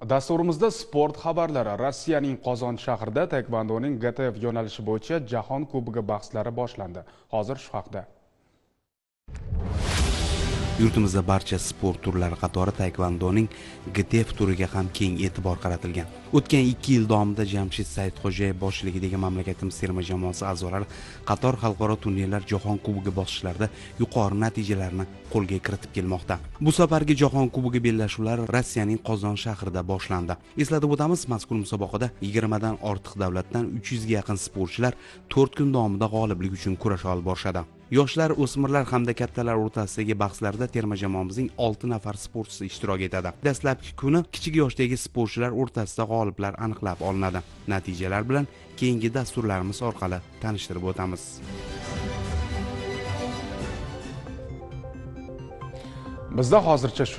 Dasturimizda sport xabarlari. Rossiyaning Qozon shahrida taekvondoning GTF yo'nalishi bo'yicha Jahon Kubogi bahslari boshlandi. Hozir shu haqda. Yurtimizda barcha sport turlari qatori taekvondoning GTF turiga ham keng e'tibor qaratilgan. O'tgan 2 yil davomida Jamshid Saidxo'jayev boshchiligidagi mamlakatimiz terma jamoasi a'zolari qator xalqaro turnirlar, Jahon Kubogi bosqichlarida yuqori natijalarni qo'lga kiritib kelmoqda. Bu safargi Jahon Kubogi bellashuvlari Rossiyaning Qozon shahrida boshlandi. Eslatib o'tamiz, mazkur musobaqada 20 dan ortiq davlatdan 300 ga yaqin sportchilar 4 kun davomida g'oliblik uchun kurash olib borishadi. Yoshlar, o'smirlar hamda kattalar o'rtasidagi bahslarda terma jamoamizning 6 nafar sportchisi ishtirok etadi. Dastlabki kuni kichik yoshdagi sportchilar o'rtasida g'oliblar aniqlab olinadi. Natijalar bilan keyingi dasturlarimiz orqali tanishtirib o'tamiz. Bizda hozircha shu.